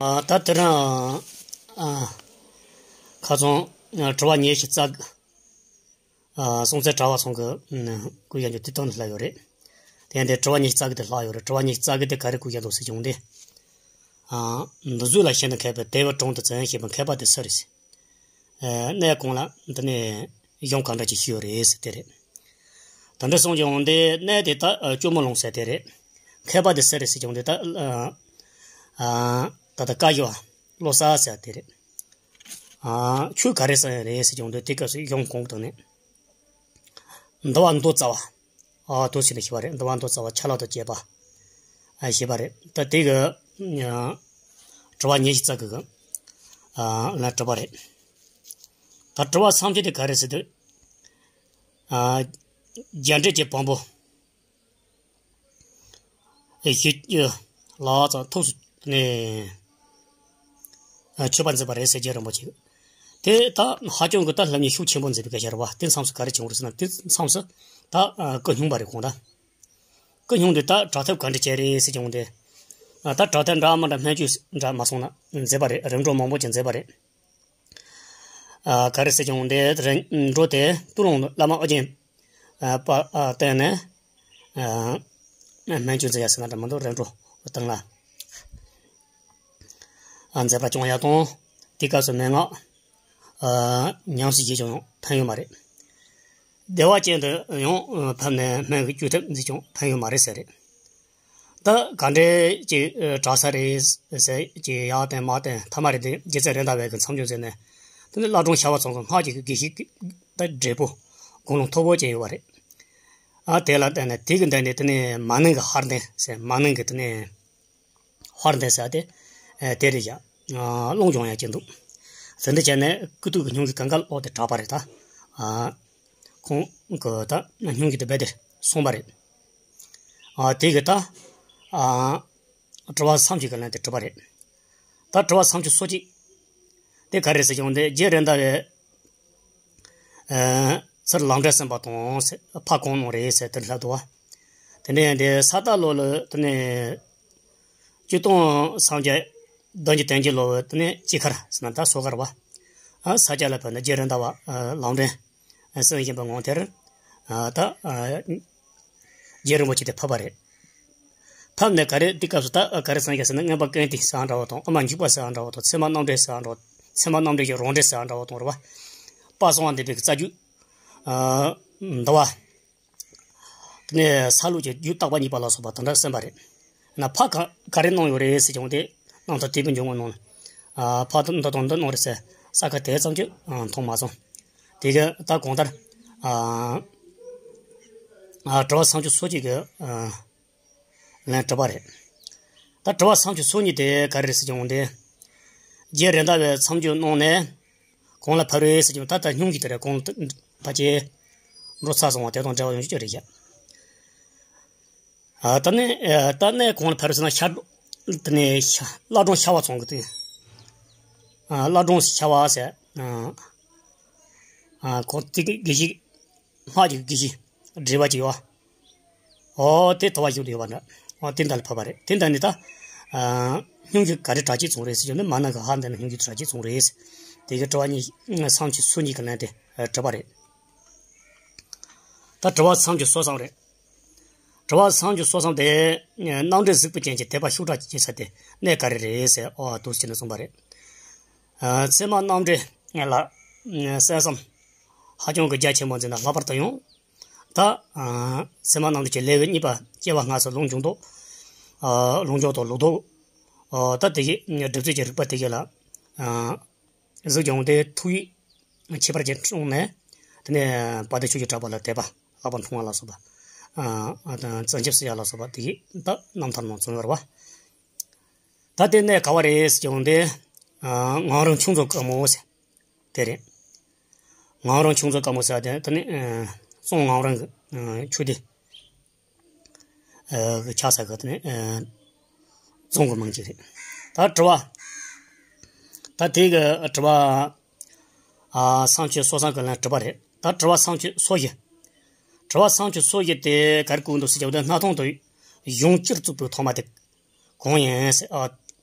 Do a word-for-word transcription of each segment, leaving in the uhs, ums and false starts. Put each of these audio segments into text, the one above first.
ཨ། ད་དེ་རིང་ཨ་ཁ་སང་ཨ་དྲི་བ་ཉི་ཤུ་རྩ་དགུ། ཨ་སྲོང་བཙན་གྲགས་པ་ཚང་གི་ཨ་སྐུ་ཡང་ཆོག་དེ་དང་ལྷག་ཡོད་རེད། དེ་ཡང་དེ་དྲི་བ་ཉི་ཤུ་རྩ་དགུ་དེ་ལྷག་ཡོད་རེད། དྲི་བ་ཉི་ཤུ་རྩ་དགུ་དེ་ག་རེ་བཀོད་ཀྱང་འདུག་ཟེར་བྱུང་སྟེ། ཨ་འདི་ཚོ་ལ་ཤིན་ཏུ་མཁས་པའི་དེ་བའི་དྲུང་དུ་བཙན་ཞེས་པའི་མཁས་པ་དེ་སུ་རེད་ཟེར། ཨ་གནས་གང་ལ་འདི་ནས་གཞུང་གང་འདྲ་ཅིག་ཞུས་ཡོད་རེད་ཟེར་དེ་རེད། དེ་འདྲ་གསུངས་ཀྱང་འདི་གནས་དེ་ད་ཨ་ཇོ་མོ་ལུང་ཟེར་དེ་རེད། མཁས་པ་དེ་སུ་རེད་ཟེར་ཀྱང་འདི་ད་ཨ་ཨ་ད་ལྟ་བཀའ་བརྒྱུད་བློ་གསལ་ཟེར་དེ་རེད། ཨ་ཆོས་ག་རེ་གསུངས་ཡོད་རེད་ཟེར་ཀྱང་འདི་དེ་སྐབས་སུ་གཞུང་གོང་དུ་ནས་འདུལ་བ་མདོ་རྩ་བ། ཨ་དེ་ཟེར་ནས་ཞུས་པ་རེད། འདུལ་བ་མདོ་རྩ་བ་ཆ་ལག་དང་བཅས་པ་ཨ་ཞེས་པ་རེད། ད་དེ་གི་ཨ་དྲི་བ་ཉི་ཤུ་རྩ་དགུ་གི་ཨ་ལན་དྲིས་པ་རེད། ད་དྲི་བ་ཐམས་ཅད་དེ་ག་རེ་ཟེར་དུས། ཨ་རྒྱ་འགྲེལ་གྱི་བམ་པོ་ཨེ་ཞུ་ལ་ཙང་ཐུགས་སུ་ནས་ཨ་མཆོད་པ་མཛད་པ་རེད་ཟེར་རྒྱལ་རིན་པོ་ཆེ། དེ་ད་ཧ་ཅང་གི་ད་ལྷ་མིའི་ཤུགས་ཆེན་པོ་མཛད་པའི་སྐད་ཆ་རེད་བ། དེ་མཚམས་སུ་ག་རེ་བྱུང་རེད་ཟེར་ན། དེ་མཚམས་སུ་ད་ཨ་སྐུ་སྙུང་བ་རེད་ཁོང་ད། སྐུ་སྙུང་དེ་ད་དྲག་ཐབས་ག་འདྲ་བྱས་རེད་ཟེར་ཀྱང་དེ། ཨ་ད་དྲག་ཐབས་འདྲ་མི་འདྲ་སྨན་བཅོས་འདྲ་མ་སོང་ན་མཛད་པ་རེད། རིམ་གྲོ་མང་པོ་ཅིག་མཛད་པ་རེད། ཨ་ག་རེ་ཟེར་ཀྱང་དེ་རིམ་གྲོ་དེ་སྟོད་ལུང་བླ་མ་ཨོ་རྒྱན་ཨ་པ་ཨ་བསྟེན་ནས་ཨ་སྨན་བཅོས་མཛད་ཡ་ཟེར་ན་འདྲ་མི་འདུག་རིམ་གྲོ་སྟེང་ལ། ཨ་མཛད་པ་སྐྱོང་ཡག་དང་། དེ་སྐབས་སུ་མན་ངག་ཨ་ཉམས་སུ་བཞེས་ཀྱང་ཕན་ཡོད་མ་རེད། བདེ་བ་ཅན་དུ་ཡང་ཕབ་ནས་སྨན་གྱི་བཅོས་ཐབས་མཛད་ཀྱང་ཕན་ཡོད་མ་རེད་ཟེར་རེད། ད་ག་འདྲས་ཀྱི་དྲག་ས་རེད་ཟེར་གྱི་ཡག་བསྟན་མ་བསྟན་ཐ་མ་རེད་དེ། རྗེ་བཙུན་རེད་མདའ་བས་ཀྱི་མཚམས་སྦྱོར་མཛད་ནས་དེ་ནི་བླ་བྲང་ཤར་བ་ཚང་གི་སྔགས་ཀྱི་དགེ་བཤེས་ཀྱི་ད་འབྲས་བུ་དགུང་ལོ་མཐོ་པོ་ཅན་ཡོད་པ་རེད། ཨ་དེ་ལ་བརྟེན་ནས་དེ་གི་འདི་ནས་དེ་ནས་མ་ནིང་གི་ཧར་འདན་ཟེར། མ་ནིང་གི་དེ་ནས་ཧོར་འདན་ཟེར་དེ། ཨེ་དེ་རེད་ཡ། ཨ་རླུང་སྦྱོང་ཡ་ཅན་འདུག་དེ་འདྲ་བྱས་ནས་སྐུ་ཐུགས་ཀྱི་སྙུང་གི་གང་ག་ལོག་དེ་དྲག་པ་རེད་ད། ཨ་ཁོང་གི་ད་སྙུང་གི་དེ་རྦད་དེ་སོང་པ་རེད། ཨ་དེ་གི་ད་ཨ་དྲི་བ་མཚམས་ཅིག་གི་ལན་དེ་དྲིས་པ་རེད། ད་དྲི་བ་མཚམས་ཅིག་སོ་གཅིག་དེ་ག་རེ་ཟེར་ཀྱང་དེ་རྗེ་རེད་མདའ་བས། ཨ་ཚུར་ལམ་འབྲས་གསན་པ་དང་ཟེར་ཕ་གང་གནང་རེད་ཟེར་དེར་ལྷག་འདུག་བ། དེ་ནས་དེ་ས་རྟ་ལོ་ལ་དེ་ནས་སྤྱིར་བཏང་སངས་རྒྱས་བདག་ཉིད་དོན་གྱི་ལོ་བ་དེ་ནས་དཔྱིད་ཁར་ཟེར་ན་ད་སོ་ཁར་བ། ཨ་ས་སྐྱ་ལ་ཕེབས་ནས་རྗེ་རེད་མདའ་བ་ཨ་ལམ་འབྲས་གསན་བཞིན་པའི་ངང་དེར་ཨ་ད་ཨ་རྗེ་རིན་པོ་ཆེ་དེ་ཕེབས་པ་རེད། ཕབ་ནས་ག་རེ་འདི་སྐབས་སུ་ད་ག་རེ་གསུངས་ཀྱི་ཟེར་ན། མངོན་པ་ཀུན་བསྟན་ཟེར་ཡང་འདྲ་བ་དང་། དབུ་མ་འཇུག་པ་ཟེར་ཡང་འདྲ་བ་དང་། ཚད་མ་རྣམ་འགྲེལ་ཟེར་ཡང་འདྲ་བ། ཚད་མ་རྣམ་འགྲེལ་གྱི་རང་འགྲེལ་ཟེར་ཡང་འདྲ་བ་དང་རེད་བ། དཔལ་གསང་བ་འདུས་པའི་རྩ་རྒྱུད་ཨ་འདུལ་བ། དེ་ནས་ས་ལུགས་ཀྱི་རྒྱུད་བརྟག་པ་གཉིས་པ་ལ་སོགས་པ་དེ་འདྲ་གསན་པ་རེད། ན་ཕ་ག་ག་རེ་གནང་ཡོད་རེད་ཟེར་ཀྱང་དེ་རྣམ་ཐར་དེ་བའི་འཇུག་ངོགས་ནང་ཨ་ཕ་འདི་དང་འདི་གནང་རེད་ཟེར་ས་ཁ་དེ་ཙམ་གྱིས་ཨ་མཐོང་མ་སོང་། དེ་གི་ད་གང་ལྟར་ཨ་ཨ་དྲི་བ་སུམ་ཅུ་སོ་གཅིག་གི་ཨ་ལན་དྲིས་པ་རེད། ད་དྲི་བ་སུམ་ཅུ་སོ་གཉིས་དེ་ག་རེ་རེད་ཟེར་ཀྱང་དེ། རྗེ་རེད་མདའ་བས་མཚམས་སྦྱོར་གནང་ནས་གང་ལ་ཕེབས་རེད་ཟེར་ཀྱང་ད་ལྟ་སྙུང་གི་དེ་རེད། གང་ལ་ཕ་ཆེ་འགྲོ་ཚར་སོང་བ་དེ་དང་འབྲེལ་བ་ཡོང་རྒྱུ་རེད་ཤག་ཨ་ད་ནས་ཨ་ད་ནས་གང་ལ་ཕེབས་རེད་ཟེར་ན་ཤར་དེ་ནས་ཤ་བླ་བྲང་ཤར་བ་ཚང་གི་དེ། ཨ་བླ་བྲང་ཤར་བ་ཟེར། ཨ་ཨ་ཁོང་དེ་གི་དགེ་བཤེས། སྔགས་ཀྱི་དགེ་བཤེས་བགྲེས་པ་ཅིག་ཡོད། ཨོ་དེ་དོ་བ་ཞུགས་ཡོད་པ་འདྲ། ཨོ་དེ་འདྲ་ལ་ཕབ་པ་རེད། དེ་འདྲ་ནི་ད་ཨ་སྙུང་གཞི་ག་རེ་དྲག་ཅིག་བྱུང་རེད་ཟེར་རྒྱུ་ནི། མ་ནིང་གི་ཧར་འདན་ནས་སྙུང་གཞི་དྲག་ཅིག་བྱུང་རེད། དེ་གི་དྲི་བ་གཉིས་སུམ་ཅུ་སོ་གཉིས་ཀྱི་ལན་དེ་དྲིས་པ་རེད། ད་དྲི་བ་སུམ་ཅུ་སོ་གསུམ་རེད། དྲི་བ་སུམ་ཅུ་སོ་གསུམ་དེ། རྣམ་འགྲེལ་གཟིགས་པའི་རྒྱན་གྱི་དད་པ་ཤུགས་དྲག་ཅིག་ཟེར་དེ་གནས་ག་རེ་རེད་ཟེར། ཨོ་འདུག་ཟེར་ནས་གསུངས་པ་རེད། ཨ་ཚད་མ་རྣམ་འགྲེལ་ལ་གསན་བསམ་ཧ་ཅང་གི་རྒྱ་ཆེན་པོ་འཛིན་ན་ལྷག་པར་དུ་ཡང་། ད་ཨ་ཚད་མ་རྣམ་འགྲེལ་གྱི་ལེའུ་གཉིས་པ་སྐྱེ་བ་སྔ་ཕྱི་ལུགས་འབྱུང་ལྡོག་ཨ་ལུགས་འབྱུང་ལྡོག་ལུགས་ལྡོག་ཨ་ད་དེ་གི་སྒྲུབ་བྱེད་ཀྱི་རིགས་པ་དེ་གི་ལ་ཨ་གཟིགས་ཀྱང་དེ་ཐུགས་ཡིད་ཆེས་པར་བྱས་འཁྲུངས་ནས། དེ་ནས་དཔལ་ལྡན་ཆོས་ཀྱི་གྲགས་པ་ལ་དད་པ་ལྷག་པར་འཁྲུངས་པ་ལ་སོགས་པ། ཨ་ཨ་དང་བྱང་ཆུབ་སེམས་དཔའ་ལ་སོགས་པ་དེ་གི་ད་རྣམ་ཐར་ནང་བྱུང་ཡོད་རེད་བ། ད་དེ་གནས་ག་བ་རེད་ཟེར་ཀྱང་དེ། ཨ་ངང་རིང་ཁྱུང་མཚོ་དཀར་མོ་ཟེར། དེ་རེད། ངང་རིང་ཁྱུང་མཚོ་དཀར་མོ་ཟེར་བ་དེ་དེ་ནི་ཨ་གཙང་ངང་རིང་གི་ཨ་ཆོས་སྡེ་ཨ་གི་ཆགས་ས་གི་དེ་ནི་ཨ་རྫོང་གི་མིང་ཅིག་རེད། ད་དྲི་བ། ད་དེ་གི་དྲི་བ་ཨ་སུམ་ཅུ་སོ་གསུམ་གི་ལན་དྲིས་པ་རེད། ད་དྲི་བ་སུམ་ཅུ་སོ་བཞི། དྲི་བ་སུམ་ཅུ་སོ་བཞི་དེ་ག་རེ་བཀོད་འདུག་ཟེར་ཀྱང་དེ། སྣར་ཐང་དུ་གཞུང་སྤྱིར་བཙུགས་པའི་ཐོག་མ་དེ་གང་ཡིན་ཟེར། ཨ་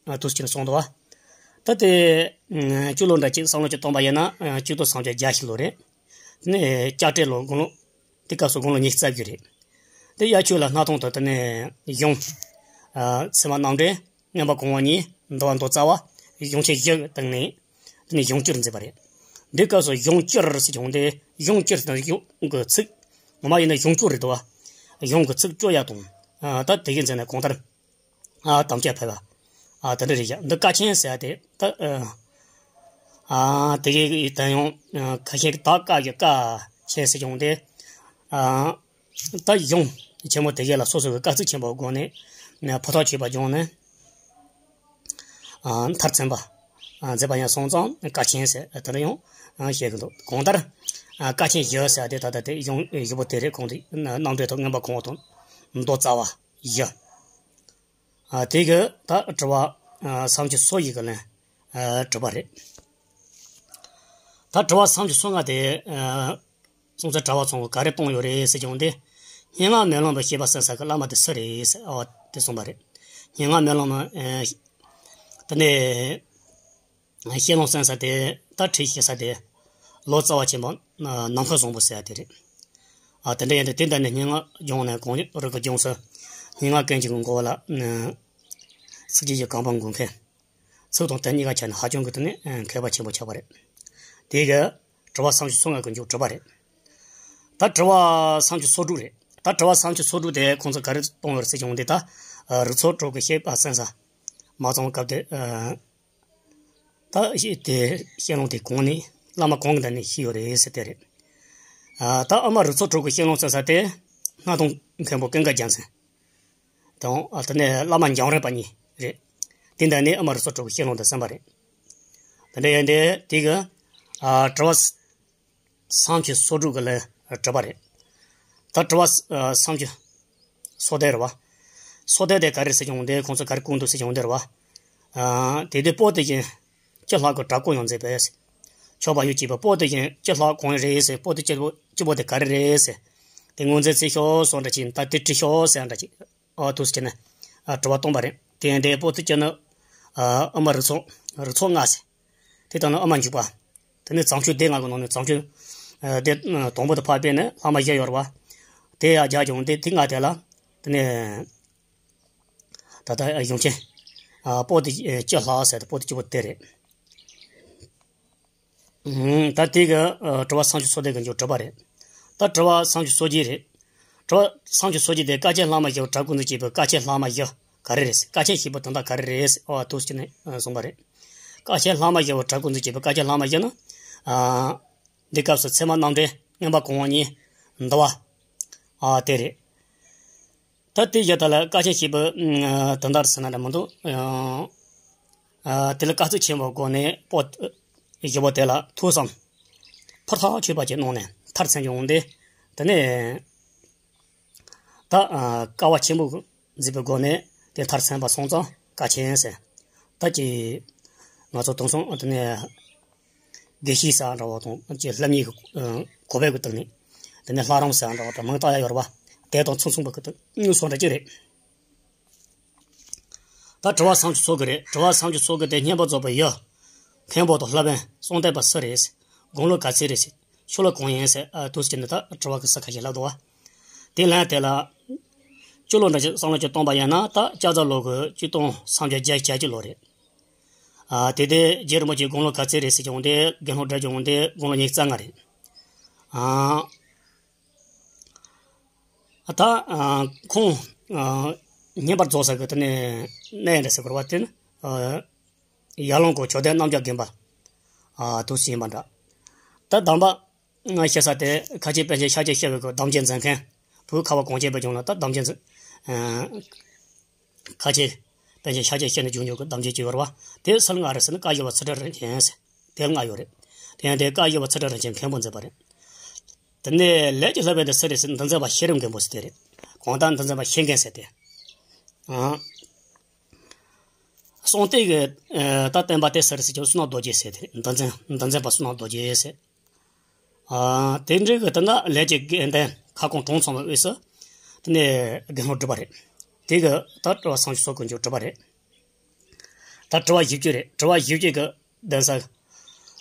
ཨ་དུས་ཀྱི་ནས་གསུངས་འདུག་བ། ད་དེ་སྤྱི་ལོ་འདྲ་གཅིག་བསམ་བློ་ཅིག་གཏོང་པ་ཡིན་ན། ཆིག་སྟོང་སུམ་བརྒྱ་བརྒྱད་ཅུ་ལོ་རེད། དེ་ནས་ལྕགས་སྤྲེལ་ལོ་དགུང་ལོ། དེ་སྐབས་སུ་དགུང་ལོ་ཉི་ཤུ་རྩ་བརྒྱད་རེད། དེ་དབྱར་ཆོས་ལ་སྣར་ཐང་དུ་དེ་ནས་གཞུང་། ཚད་མ་རྣམ་འགྲེལ། མངོན་པ་གོང་འོག་གཉིས། འདུལ་བ་མདོ་རྩ་བ། གཞུང་ཆེན་བཞི་བཏང་ནས། དེ་ནས་གཞུང་བཅུར་མཛད་པ་རེད། འདི་སྐབས་སུ་གཞུང་བཅུར་ཟེར་གྱི་འོང་དེ། གཞུང་བཅུར་ཟེར་ན་གཞུང་གི་ཚིག་ངོ་མ་ཡིན་ན་གཞུང་བཅུ་རེད་དོ། གཞུང་གི་ཚིག་བཅུ་ཡ་དང་། ད་དེ་གའི་མཛད་ནས་གང་ལྟར། ཨ། དམ་བཅའ་ཕེབས་པ། ཨ། དེ་འདྲ་རེད་ཡ། འདི་ཀ་ཆེན་ཟེར་ཡ་དེ་ད། ཨ། དེ་གའི་ད་ཡང་ཁ་ཤས་ཀྱིས་ད་ཀ་གི་ཀ་ཆེན་ཟེར་གྱི་འོང་དེ། ཨ། ད་གཞུང་ཆེན་མོ་དེ་གའི་ལ་སོ་སོ་གི་བཀའ་གཙིགས་ཆེན་པོའི་སྒོ་ནས་ཕོ་ཐོག་མཆོད་པ་བྱུང་ནས། ཨ། མཐར་ཚན་པ། ཨ། མཛད་པ་ཡང་སོང་ཙང་ཀ་ཆེན་ཟེར་དེ་འདྲ་ཡང་བཤད་གི་འདུག་གང་ལྟར། ཨ། ཀ་ཆེན་བཞི་ཟེར་ཡ་དེ་ད་ལྟ་དེ་གཞུང་བཞི་པོ་དེ་རེད། གོང་དུ་རྣམ་འགྲེལ་དང་མངོན་པ་གོང་འོག་དང་མདོ་རྩ་བ་བཞི། ཨ། དེ་གི་ད་དྲི་བ། ཨ། སུམ་ཅུ་སོ་བཞི་གི་ལན། ཨ། དྲི་བ་རེད། ད་དྲི་བ་སུམ་ཅུ་སོ་ལྔ་དེ། ཨ། སྲོང་བཙན་གྲགས་པ་ཚང་གིས་ག་རེ་བཏང་ཡོད་རེད་ཟེར་གྱི་འོང་དེ། སྙན་ངག་མེ་ལོང་པའི་བཤད་པ་གསན་ས་གི་བླ་མ་དེ་སུ་རེད་ཟེར། ཨ། དེ་གསུངས་པ་རེད། སྙན་ངག་མེ་ལོང་མ། ཨ། དེ་ནས། བཤད་ལུང་གསན་ས་དེ། ད་ཁྲིད་བཤད་ས་དེ། ལོ་ཙཱ་བ་ཆེན་པོ་ནམ་མཁའ་བཟང་པོ་ཟེར་ཡ་དེ་རེད། ཨ། དེ་འདྲ་ཡིན་དུས་དེ་འདྲ་ནས་སྙན་ངག་སྦྱོང་ནས་གངས་རི་གི་ལྗོངས་སུ་སྙན་ངག་ཀུན་གྱི་མགོན་པོ་ལ། ཚིག་བརྒྱད་ཀྱི་གོ་འཕང་བསྒོམ་མཁན། ཚིག་དང་དོན་གཉིས་ཀ་ཁྱེར་ནས་ཧ་ཅང་གི་དེ་ནས་མཁས་པ་ཆེན་པོ་ཆགས་པ་རེད། དེ་གི་དྲི་བ་སུམ་ཅུ་སོ་ལྔ་གི་མཇུག་གྲུབ་པ་རེད། ད་དྲི་བ་སུམ་ཅུ་སོ་དྲུག་རེད། ད་དྲི་བ་སུམ་ཅུ་སོ་དྲུག་དེ་ཁོང་ཚོ་ག་རེ་གཏོང་ཡོད་རེད་ཟེར་གྱི་འོང་དེ། ད་རུ་ཚོགས་གྲོགས་ཀྱི་བཤད་པ་གསན་ས་མ་ཚང་སྐབས་དེ། ད་བཤད་དེ་བཤད་ལུང་དེ་གོང་ནས་བླ་མ་གང་གི་ད་ནས་ཤེས་ཡོད་རེད་ཟེར་དེ་རེད། ཨ། ད་ཨ་མ་རུ་ཚོགས་གྲོགས་ཀྱི་བཤད་ལུང་གསན་ས་དེ་སྣར་ཐང་མཁན་པོ་ཀུན་དགའ་རྒྱལ་མཚན་དང་། ཨ། དེ་ནས་བླ་མ་འཇམ་རས་པ་གཉིས་རེད། དེ་འདྲ་ནས་ཨ་མ་རུ་ཚོགས་གྲོགས་ཀྱི་བཤད་ལུང་དེ་གསན་པ་རེད། དེ་འདྲ་ཡིན་དེ་དེ་གི། ཨ། དྲི་བ་སུམ་ཅུ་སོ་དྲུག་གི་ལན་གྲུབ་པ་རེད། ད་དྲི་བ། ཨ། སུམ་ཅུ་སོ་བདུན་རེད་བ། སོ་བདུན་དེ་ག་རེ་ཟེར་གྱི་འོང་དེ། ཁོང་ཚོ་ག་རེ་བསྐུར་འདུག་ཟེར་གྱི་འོང་དེ་རེད་བ། ཨ། དེ་དུས་པོ་ཏི་ཅན་བཅུ་ལྷག་གི་གྲྭ་སྐོར་ཡང་མཛད་པས། ཆོས་པ་ཡོད་ཅེས་པའི་པོ་ཏི་ཅན་བཅུ་ལྷག་གང་རེད་ཟེར། པོ་ཏི་བཅུ་པོ་བཅུ་པོ་དེ་ག་རེ་རེད་ཟེར། དེ་ངོས་འཛིན་བྱེད་ཤོག་སོགས་འདྲ་ཅིག་ད་དེ་དྲིས་ཤོག་ཟེར་འདྲ་ཅིག་ཨོ། དུས་སུ་བྱས་ནས། ཨ། དྲི་བ་བཏོན་པ་རེད། དེ་ཡང་དེ་པོ་ཏི་ཅན་ནི། ཨ། ཨ་མ་རུ་ཚོགས། རུ་ཚོགས་ལྔ་ཟེར། དེ་དང་ནི་ཨ་མ་འཇུག་པ། དེ་ནི་བྱང་ཆུབ་སྡེ་ལྔ་གི་ནང་ནས་བྱང་ཆུབ། ཨ། སྡེ་དང་པོ་དེ་ཕར་སྤེལ་ནས་ལྷག་མ་བཞི་ཡོད་རེད་བ། དེ་ཡང་རྒྱག་ཀྱང་དེ་དེ་ལྔ་དེ་ལ། དེ་ནས། ད་ལྟ་གཞུང་ཆེན། ཨ། པོ་ཏི་བཅུ་ལྷག་ཟེར་ཏེ་པོ་ཏི་བཅུ་པོ་དེ་རེད། ཨུམ། ད་དེ་གི། ཨ། དྲི་བ་སུམ་ཅུ་སོ་བདུན་གི་མཇུག་གྲུབ་པ་རེད། ད་དྲི་བ་སུམ་ཅུ་སོ་བརྒྱད་རེད། དྲི་བ་སུམ་ཅུ་སོ་བརྒྱད་དེ་ཀ་ཆེན་ལྷག་མ་བཞི་པོ་གྲྭ་སྐོར་འཛིན་བྱེད་པའི་ཀ་ཆེན་ལྷག་མ་བཞི་ག་རེ་རེད་ཟེར། ཀ་ཆེན་བཞི་པོ་དོན་དག་ག་རེ་རེད་ཟེར། ཨོ། དུས་སུ་བྱས་ནས་གསུངས་པ་རེད། ཀ་ཆེན་ལྷག་མ་བཞི་པོ་གྲྭ་སྐོར་འཛིན་བྱེད་པའི་ཀ་ཆེན་ལྷག་མ་བཞི་ནི། ཨ། འདི་སྐབས་སུ་ཚད་མ་རྣམ་འགྲེལ། མངོན་པ་གོང་འོག་གཉིས། འདུལ་བ། ཨ། དེ་རེད། ད་དེ་བཞི་དག་ལ་ཀ་ཆེན་བཞི་པོ་དོན་དག་ཟེར་ན་འདྲ་མི་འདུག་ཨ། དེ་ལ་བཀའ་གཙིགས་ཆེན་པོའི་སྒོ་ནས་པོ་བཞི་པོ་དེ་ལ་ཐུགས་བསམ་ཕུར་ཐག་ཆོད་པ་ཅིག་གནང་ནས་མཐར་ཕྱིན་ཡོང་སྟེ། དེ་ནས་ད། ཨ། བསྐལ་པ་ཆེན་པོ་འཛིན་པའི་སྒོ་ནས་དེ་མཐར་ཕྱིན་པ་སོང་ཙང་ཀ་ཆེན་ཟེར། ད་ཀྱི་ང་ཚོ་དེང་སང་དེ་ནས་དགེ་བཤེས་ཟེར་འདྲ་བ་དང་ཀྱི་སློབ་གཉེར་གྱི་གོ་བབ་ཀྱི་སྟེང་ནས། དེ་ནས་ལྷ་རམས་ཟེར་འདྲ་བ་དང་མིང་བཏགས་ཡ་ཡོད་རེད་བ། དེ་དང་མཚུངས་མཚུངས་པ་གི་དངོས་ཟོག་འདྲ་ཅིག་རེད། ད་དྲི་བ་སུམ་ཅུ་སོ་དགུ་རེད། དྲི་བ་སུམ་ཅུ་སོ་དགུ་དེ་བསྙེན་པར་རྫོགས་པའི་ཡུལ། མཁན་པོ་དང་སློབ་དཔོན་གསང་སྟེང་པ་སུ་རེད་ཟེར། དགུང་ལོ་ག་ཚོད་རེད་ཟེར། ཆོས་ལུགས་གང་ཡིན་ཟེར། ཨ། དུས་སུ་བྱས་ནས་ད་དྲི་བ་གི་ས་ཁ་ཤས་ལབ་འདུག་བ། དེ་ལན་དེ་ལ། སྤྱི་ལོ་འདྲ་ཅིག་བསམ་བློ་ཅིག་གཏོང་པ་ཡིན་ན་ད་ལྕགས་རྩ་ལོ་གི་ཆིག་སྟོང་སུམ་བརྒྱ་བརྒྱད་ཅུ་གྱ་གཅིག་ལོ་རེད། ཨ། དེ་དེ་རྗེ་རིན་པོ་ཆེ་དགུང་ལོ་ག་ཚོད་རེད་ཟེར་གྱི་འོང་དེ། དགེ་སློང་སྒྲུབ་ཀྱི་འོང་དེ་དགུང་ལོ་ཉི་ཤུ་རྩ་ལྔ་རེད། ཨ། ད། ཨ། ཁོང་། ཨ། བསྙེན་པར་རྫོགས་ས་གི་དེ་ནས་གནས་འདྲ་ཟེར་དགོས་རེད་བ། དེ་ནི། ཨ། ཡར་ལུང་གི་ཇོ་བདག་རྣམ་རྒྱལ་དགོན་པ། ཨ། དུ་ཟིན་པ་འདྲ། ད་དམ་པ་ང་ཤེས་ས་དེ་ཁ་ཆེ་པཎ་ཆེན་ཤཱཀྱ་ཤེས་རབ་ཀྱི་གདམས་ཅན་མཛད་མཁན། བོད་ཁ་བ་གངས་ཅན་པའི་ལྗོངས་ལ་ད་གདམས་ཅན་མཛད། ཨ། ཁ་ཆེ་པཎ་ཆེན་ཤཱཀྱ་ཤེས་རབ་ནས་བྱུང་མྱོང་གི་གདམས་ཅན་ཅིག་ཡོད་རེད་བ། དེ་སུ་ལ་ང་རེད་ཟེར་ན་བཀའ་བཞི་པ་ཚུལ་ཁྲིམས་རིན་ཆེན་ཟེར། དེ་ལ་ང་ཡོད་རེད། དེ་ཡང་དེ་བཀའ་བཞི་པ་ཚུལ་ཁྲིམས་རིན་ཆེན་མཁན་པོ་མཛད་པ་རེད། དེ་ནས་ལས་ཀྱི་སློབ་དཔོན་དེ་སུ་རེད་ཟེར་ན་འདུལ་འཛིན་པ་ཤེས་རབ་མགོན་པོ་ཟེར་དེ་རེད། གང་ལྟར་འདུལ་འཛིན་པ་ཤེས་མཁན་ཟེར་དེ། ཨང་། གསང་སྟེང་གི། ཨ། ད་བསྟན་པ་དེ་སུ་རེད་ཟེར་ཀྱང་བསོད་ནམས་རྡོ་རྗེ་ཟེར་དེ་རེད། འདུལ་འཛིན། འདུལ་འཛིན་པ་བསོད་ནམས་རྡོ་རྗེ་ཟེར། ཨ། དེ་འདྲའི་གི་ད་ལྟ་ལས་ཀྱི་དགེ་འདུན་ཁ་སྐོང་གྲངས་ཚང་བའི་དབུས་སུ། དེ་ནས་དགེ་སློང་སྒྲུབ་པ་རེད། དེ་གི་ད་དྲི་བ་སུམ་ཅུ་སོ་དགུ་མཇུག་གྲུབ་པ་རེད། ད་དྲི་བ་བཞི་བཅུ་རེད། དྲི་བ་བཞི་བཅུ་གི་གདན་ས།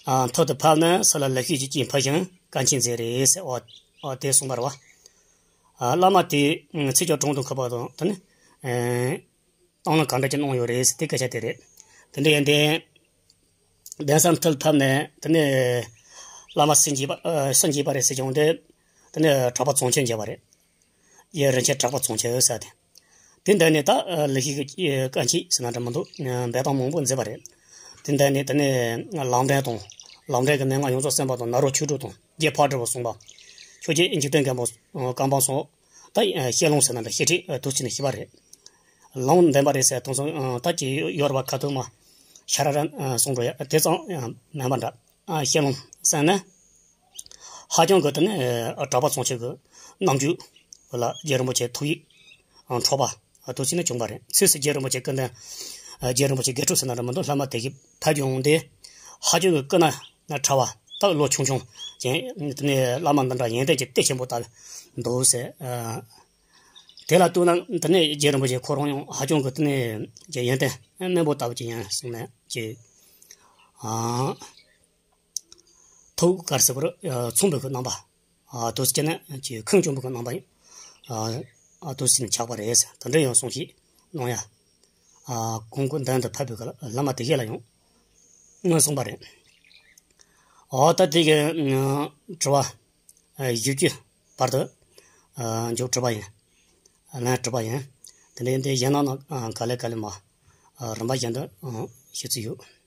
ཨ། མཐིལ་དུ་ཕབ་ནས་སུ་ལ་ལེགས་བཤད་ཀྱི་སྐྱེས་ཕུལ་ཞིང་བཀའ་ཆོས་མཛད་རེད་ཟེར། འོ། འོ་དེ་གསུངས་པ་རེད་བ། ཨ། བླ་མ་དེ་ཚིག་བརྒྱད་དྲུག་དང་ཁ་པར་དང་དེ་ནི། ཨེ། གཏོང་ལེན་ག་འདྲ་ཅིག་གནང་ཡོད་རེད་ཟེར། དེ་སྐད་ཆ་དེ་རེད། དེ་འདྲ་ཡིན་ཏེ། གདན་ས་མཐིལ་ཕབ་ནས་དེ་ནས་བླ་མ་སུ་མཇལ་བ། ཨ། སུ་མཇལ་བ་རེད་ཟེར་བྱུང་སྟེ། དེ་ནས་གྲགས་པ་ཙོང་ཆེན་མཇལ་བ་རེད། ཡེ་རིན་ཆེན་གྲགས་པ་ཙོང་ཆེན་ཟེར་ཏེ། དེ་འདི་ནས་ད་ལེགས་བཤད་ཀྱི་བཀའ་ཆོས་ཟེར་ན་འདྲ་མི་འདུག་འབད་ཐོག་མང་པོ་མཛད་པ་རེད། དེ་འདི་ནས་དེ་ནས་ལམ་འབྲས་དང་། ལམ་འབྲས་ཀྱི་མན་ངག་ཡོངས་རྫོགས་གསན་པ་དང་། ནཱ་རོ་ཆོས་དྲུག་དང་། རྗེ་ཕག་གྲུ་པ་གསུངས་པ། ཆོས་རྗེ་འཇིག་རྟེན་མགོན་པོ་བཀའ་འབངས་སོགས། ད་བཤད་ལུང་ཟེར་ན་འདྲ་བཤད་ཁྲིད་དུ་ཕྱིན་ནས་ཤེས་པ་རེད། ལུང་བསྟན་པ་རེད་ཟེར་དུས་སང་ད་ཀྱི་ཡོ་ར་བ་ཁ་ཐུག་མ་ཤ་ར་ར་གསུང་འགྲོ་ཡ་དེ་ཙམ་མིན་པ་འདྲ། བཤད་ལུང་ཟེར་ན། ཧ་ཅང་གི་དེ་ནི་གྲགས་པ་ཙོང་ཆེན་གྱི་རྣམ་འགྱུར་ལ་རྗེ་རིན་པོ་ཆེ་ཐུགས་ཡིད་འཕྲོག་པ་དུ་ཕྱིན་ནས་བྱུང་བ་རེད། ཚིགས་སུ་རྗེ་རིན་པོ་ཆེ་སྐུ་མདུན། རྗེ་རིན་པོ་ཆེ་དགེ་ཕྲུག་ཟེར་ན་འདྲ་མི་འདུག་བླ་མ་དེ་གིས་ཕ་རྒྱུད་འོང་སྟེ། ཧ་ཅང་གི་སྐུ་ན་ཕྲ་བ། ད་ལོ་ཆུང་ཆུང་ཅན། དེ་ནས་བླ་མ་འདི་འདྲ་ཡོན་ཏན་གྱི་གཏེར་ཆེན་པོ་ལྟ་བུ་འདུག་ཟེར། དེ་ལ་ལྟོས་ན་དེ་ནས་རྗེ་རིན་པོ་ཆེ་ཁོ་རང་ཡང་ཧ་ཅང་གི་དེ་ནས་ཀྱི་ཡོན་ཏན་སྨན་པོ་ལྟ་བུ་ཅིག་ཡིན་གསུངས་ནས་ཀྱི། ཨ། ཐུགས་དཀར་སེར་པོར་མཚུངས་པའི་གི་རྣམ་པ། ཨ། དུ་ཅི་ན་ཀྱི་ཁུངས་བཅོམ་པའི་གི་རྣམ་པ་ཡིན། ཨ། དུ་ཅི་ན་ཆགས་པ་རེད་ཟེར། དེ་འདྲ་ཡང་གསུངས་ཤིག་གནང་ཡ། ཨ། གོང་གི་མདུན་དུ་ཕེབས་པའི་གི་བླ་མ་དེ་གས་ལ་ཡང་སྔོན་གསུངས་པ་རེད། ཨོ་ད་དེ་གི་དྲི་བ་བཞི་བཅུ་བར་དུ་མཇུག་གྲུབ་པ་ཡིན། ལན་གྲུབ་པ་ཡིན། དེ་འདྲ་ཡིན་དུས་གཞན་རྣམས་ནང་ག་ལེ་ག་ལེ་མ་རིམ་པ་བཞིན་དུ་ཞུ་རྩིས་ཡོད།